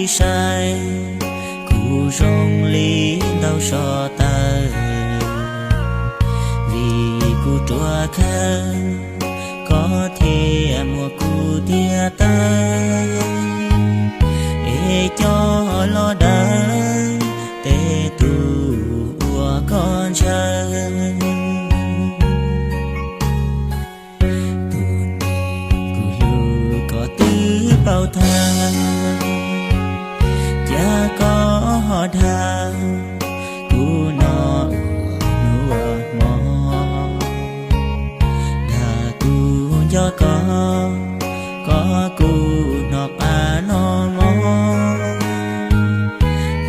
saib kuv zoo li ntau so taw, vim kuv ruam kawg, koj thiaj muab kuv tiag tawg, es coj los daws tej tus uas koj ntshaw. Tus neeg kuv hlub koj twb paub tag, cas koj ho dag kuv no ua hnub ua hmo, dag kuv nco koj, koj kuv hnov qab hnov mob.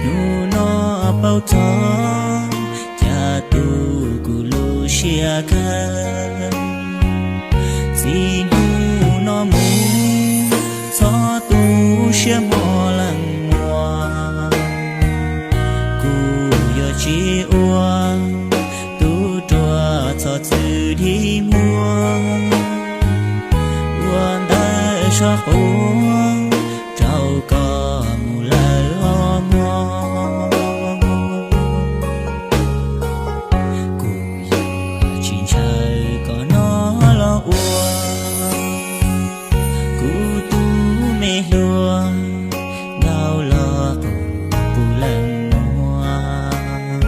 Hnub no paub txog, cas tu kuv lub siab kawg. Txij hnub no mus, txhob tu siab hmo leej muam, kuv yuav tsis ua tub ruam txhob txwm dig muag, ua ntawv sob quav rau koj mus lawm os mog. Kuv yuav tsis ntshaw koj no los ua kuv tus me hluas, nkauj los quas puj leej muam,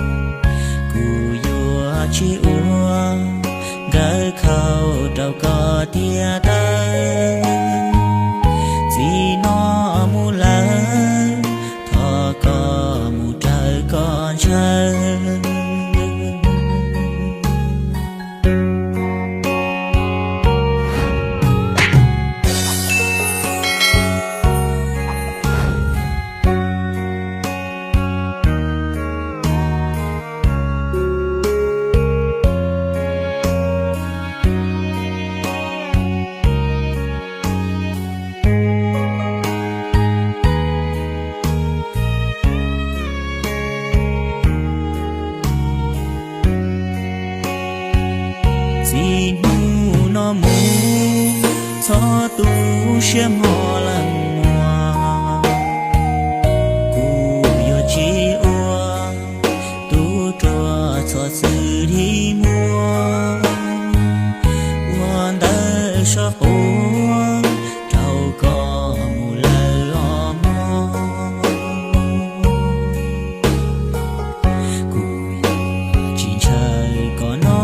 kuv yuav tsis ua nkawd khau rau koj tiag tawg. Txij no mus lawm, thov koj mus raws koj ntshaw. Txij hnub no mus, txhob tu siab hmo leej muam, kuv yuav tsis ua tub ruam txhob txwm dig muag, ua ntawv sob quav rau koj mus lawm os mog. Kuv yuav tsis ntshaw koj no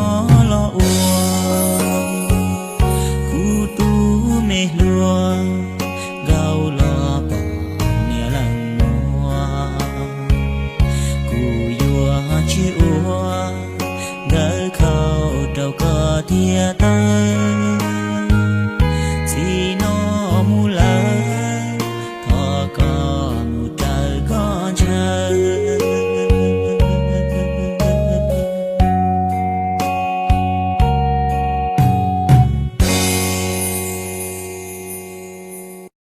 los ua kuv tus me hluas, nkauj los quas niam leej muam, kuv yuav tsis ua nkawd khau rau koj tiag tawg.